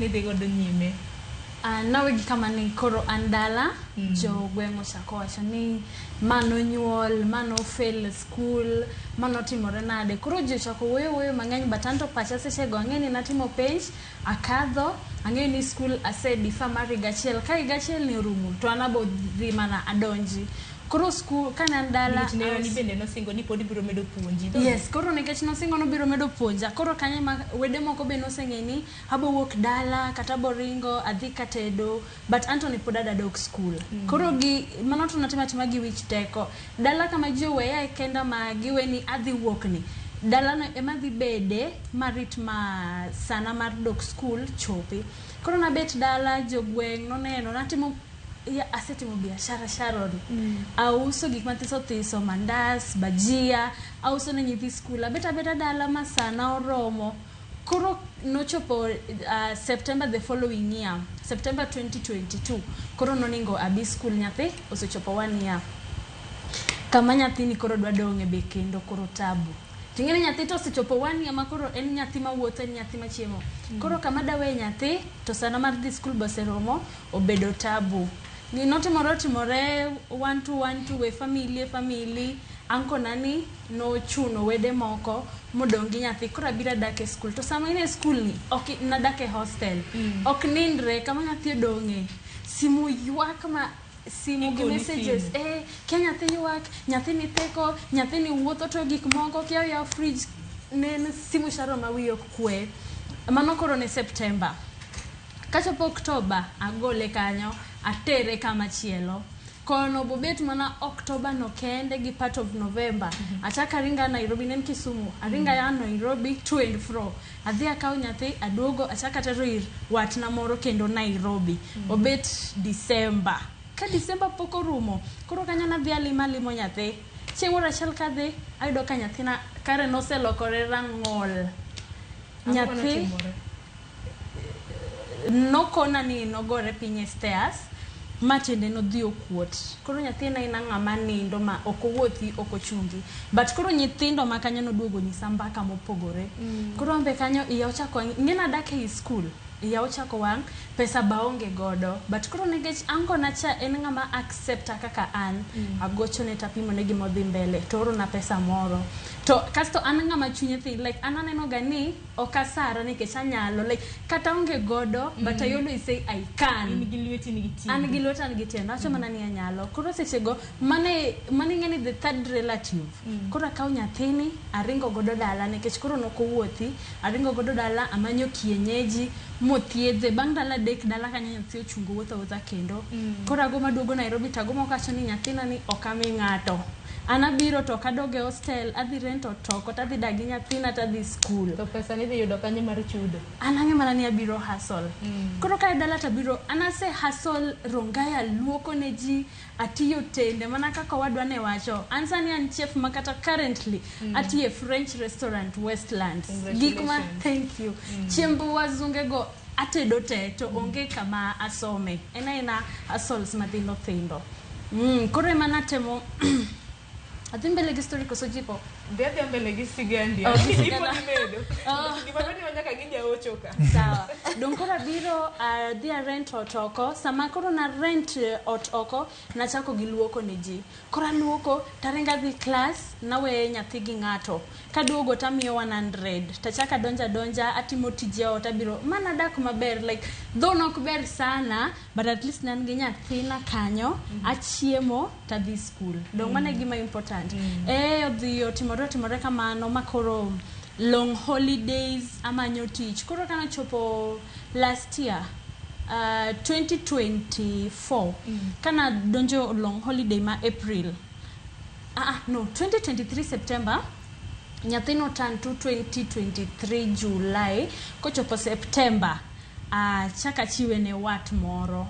Nidhi godo nyime. Nawegi kama ni koro an dala. Jogweng' ochako wacho ni ma nonyuol, ma nofail e skul, ma notimore nade. Koro ji ochako wuoyo wuoyo mang'eny, but anto pacha sechego ang'e ni natimo penj, akadho, ang'eyo ni skul ase defer mar higa achiel. Ka higa achiel ni orumo to an abo dhi mana adonji. Koro skul kane an dala. Nikech nerani bende nosingo ni pod ibiro medo puonji. Yes, koro nikech nosingo nobiro medo puonja. Koro kanyo ema wede moko be noseng'e ni abo wuok dala kata abo ringo adhi katedo, but anto ne pod adwa dok skul. Koro gi mano to natimo atima gi wich teko. Dala kama ji oweya e kenda ma giwe ni adhi wuok ni, dalano ema adhi bede marit ma sana mar dok skul chopi. Koro nabet dala, jogweng' noneno natimo ya, asetimo biashara Sharon. Auso gik mathiso thiso, mandas, bajia, auso ne nyithi skul. Abet abeta dala ma sana oromo. Koro nochopo September the following year, September 2022. Koro noningo abi skul, nyathi osechopo 1 year. Kama nyathini koro dwa dong' e be kendo koro tabu. Ting'e ni nyathi to osechopo 1 year ma koro en nyathi mawuotho, en nyathi machiemo. Koro kama dawe nyathi to sana mar dhi skul be oseromo, obedo tabu. Ginotimore otimore one two one two e family e family. Uncle na ni nochuno wede moko modong' gi nyathi, koro abiro adak e skul. To sama in e skul ni, ok nadak e hostel. Ok nindre kama nyathi odong'e. Simu ywak ma simu gi Igoni messages. Simu. Eh, kia nyathi ywak, nyathi ni theko, nyathi ni wuotho to gik moko, kia oyaw fridge, ne en simu Sharon ma wiye ok kwe. Mano koro ne September. Kachopo October, agole kanyo, atere kama chielo. Kono bobet mana October no kende gi part of November. Achako aringa Nairobi, ne en Kisumu. Aringa ya Nairobi to and fro. Adhi akawo nyathi, aduogo, achako atero ir watna moro kendo Nairobi. Obet December. Ka December pok orumo, koro kanyo nadhi alimo alimo nyathi. Chieng' moro achiel kadhi, ayudo ka nyathina kare noselokore rang'ol. Ang'o Nyathi manotimore? Nokona ni nogore piny e stairs ma tiende nodhi okuot. Koro nyathi en aena ng'ama nindo ma ok owuothi, ok ochungi. But koro nyithindo ma kanyo noduogo nyisa mbaka mopogore. Koro an be kanyo iya ochako wang', ing'e nadak ei skul, iya ochako wang', pesa be aonge godo. But koro nikech uncle na cha en ng'ama accept a kaka an, agochone tapimone gima odhi mbele, to oorona pesa moro. To kasto an ng'ama chunye thin, like an aneno ga ni ok asara nikech anyalo, like kata aonge godo, but I always say I can. In gi lweti, in gi tiendi. An gi lweta, an gi tienda, awacho mana ni anyalo. Koro sechego, mane mane ing'e ni the third relative. Koro akawo nyathini, aringo godo dala nikech koro nok owuothi, aringo godo dala, amanyo kienyeji, mothiedhe. Bang' ndalo 3 dala kanyo nyathi ochungo wuotho awuotha kendo. Koro ago maduogo Nairobi to ago makawacho ni nyathina ni ok ami ng'ato. An abiro to ok adog e hostel, adhi rent ot oko tadhi dak gi nyathina tadhi skul. To pesa nidhi yudo kanyo mar chudo? An ang'e mana ni abiro hustle. Koro kae dala tabiro, an ase hustle Rongai, aluoko ne ji, atiyo tende mana kaka owadwa ne wacho. An sani an chef ma kata currently atiyo e French restaurant Westlands. Gik ma Congratulations. Thank you. Chiemb wazunge go atedo te to onge kama asome. En aena hustles mathindo thindo. Koro ema natemo adhi mbele gi story koso jipo? Dhi adhiya mbele gi sigandi. Oh, gi sigana. Ipod imedo. Oh. Gima dwani nyaka gi jaocho ka. Sawa. Dong koro abiro adhi a rent ot oko. Sama koro na rent ot oko, nachako gi luoko ne ji. Koro aluoko, taringo adhi class, nawe nyathi gi ng'ato. Kaduogo tamiyo 100. Tachako adonjo adonja, atimo tije ot, abiro. Ma nadak maber, like, though nok ber sana, but at least ne an gi nyathina kanyo, achiemo, tadhi school. Dong mano e gima important. Eh, odhi otimore otimore kamano ma koro long holidays amanyo tich. Koro kanochopo last year, 2024, kana donjo long holiday ma April. No, 2023 September, nyathi no turn to 2023 July, kochopo September, achako achiwe ne wat moro.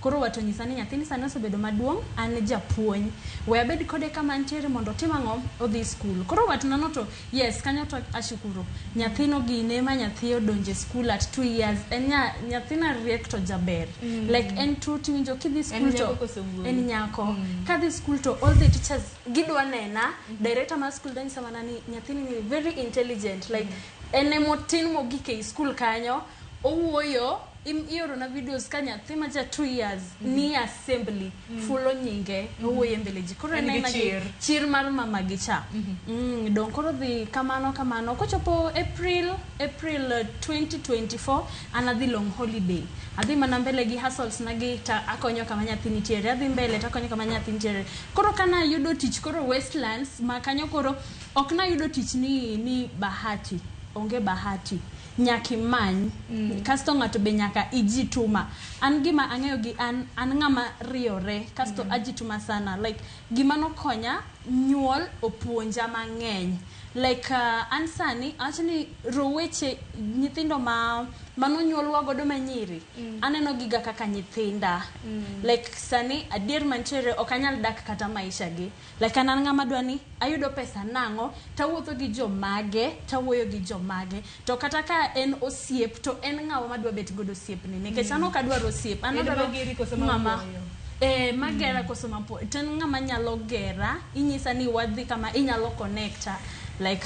Koro wat onyisa ni nyathini sani osebedo maduong', an japuonj. We abed kode kama antiere mondo otim ang'o? Odhi skul. Koro watna no to, yes, kanyo to ashukuru. Nyathino gine ma nyathi odonjo e skul at 2 years. En nyathina riek to jaber. Like en tu tiwinjo kidhi skul En to nyako koso wuoyi? En nyako. Kadhi skul to all the teachers gidwa nena. Director mar skul danyisa mana ni nyathini ni very intelligent. Like en emotin mogik ei skul kanyo. Owuoyo. Iorona videos ka nyathi ma ja 2 years ni assembly fulo nyinge owuoyo e mbele ji. Koro En en gi aena gi chir. chir mar mama gi cha. Dong koro dhi kamano kamano. Kochopo April 2024 an adhi long holiday. Adhi mana mbele gi hustles na gi ta akonyo kama nyathi nitiere. Adhi mbele to akonyo kama nyathi nitiere. Koro kana yudo tich koro Westlands ma kanyo koro ok nayudo tich ni bahati. Onge bahati. Nyaka imany. Kasto ng'ato be nyaka ijituma. An gima ang'eyo gi an ng'ama riyore kasto ajituma sana. Like gima nokonya nyuol opuonja mang'eny. Like an sani awacho ni roweche nyithindo ma manonyuolwa godo manyiri aneno giga kaka nyithinda. Like sani adier mantiere ok anyal dak kata maisha gi. Like an ng'ama dwa ni ayudo pesa nang'o tawuotho gi jomage tawuoyo gi jomage to kata ka en osiep to en ng'awa madwa bet godo osiepni nikech an ok adwar osiep an En adwaro mageri koso ng'ama mapuoyo? Magera koso mapuoyo to en ng'ama nyalo gera inyisa ni wadhi kama inyalo connecta like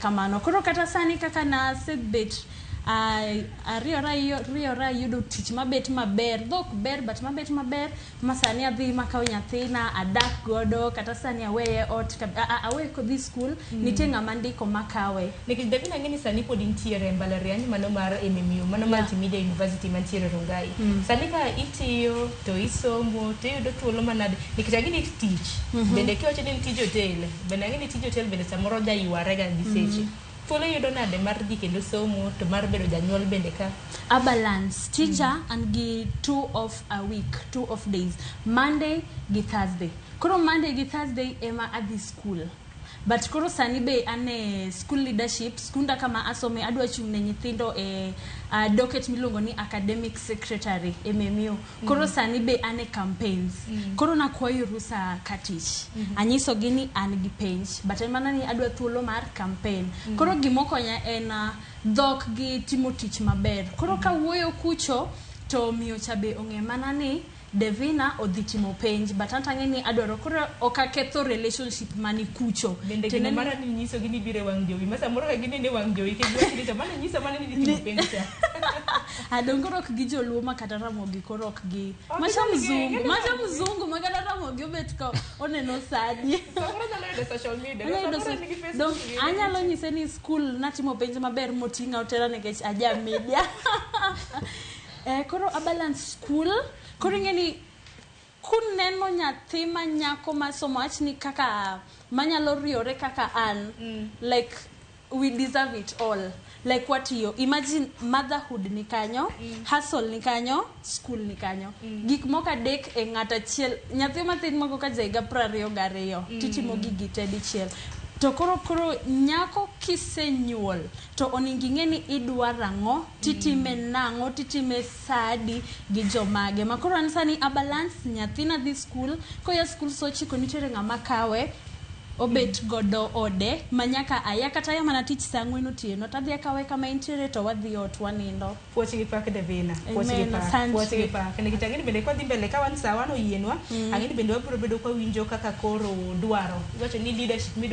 kamano. Koro kata sani kaka nasebet ariyora yudo tich mabet maber dhok ber but mabet maber ma sani adhi makawo nyathina adak godo kata sani aweye ot aweye kodhi school nitie ng'ama ndiko makawe. Nikech Davina ang'e ni sani pod intiere e mbalariany mano mar MMU mano Multimedia University mantiere Rongai. Sani ka itiyo to isomo to iyudo thuolo manade nikech ang'e ni tich bende kiwacho ni en tij hotel bende ang'e ni tij hotel bende samoro jayware ga gi seche. Thuolo iyudo nade mar dhi kendo somo to mar bedo janyuol bende ka? A balance. Tija an gi 2 off a week, 2 off days, Monday gi Thursday. Koro Monday gi Thursday ema adhi school. But koro sani be an e school leadership, skunda kama asome adwa chung' ne nyithindo e docket miluongo ni academic secretary MMU. Koro sani be an e campaigns. Koro nakwayo rusa ka tich. Anyisogi ni an gi penj, but en mana ni adwa thuolo mar campaign. Koro gimokonya en dhok gi timo tich maber. Koro kawuoyo kucho to miyo cha be ong'e mana ni Devina odhi timo penj but an tang'e ni adwaro koro ok aketho relationship mani kucho. Bende gino mara ni nyiso gi ni biro e wang' jowi ma samoro ka ginene e wang' jowi kik giwach ni to mano nyiso mana ni dhi timo penj cha. Adong koro ok gi joluo ma kata Ramogi koro ok gi macha mzungu ma kata Ramogi obet ka oneno sadi. Samoro nyalo yudo social media. Samoro en gi Facebook. Anyalo nyise ni school natimo penj maber moting'a otera nikech aja media. Koro a balance school. Koro ing'e ni kuneno nyathi ma nyako masomo awach ni kaka manyalo riyore kaka an like we deserve it all. Like watiyo imagine motherhood ni kanyo, hustle ni kanyo, school ni kanyo. Gik moko adek e ng'at achiel. Nyathi mathin moko ka ja higa 22 titimo gigi te dichiel. To koro nyako kisenyuol to onego ing'e ni idwaro ang'o, titime nang'o, titime sadi gi jomage. Ma koro an sani a balance nyathina dhi school, koya school saa 9 nitiere ng'ama kawe obet godo ode ma nyaka aya kata aya mana tich saa 4 otieno tadhi akawe kama entiere to wadhi ot wanindo. Puoch gi pak Devina, puoch gi pak, puoch gi pak. Nikech ang'e ni bende kwadhi mbele ka wan saa wan oyienwa, ang'e ni bende wabiro bedo ka wawinjo kaka koro dwaro. Iwacho ni leadership midwaro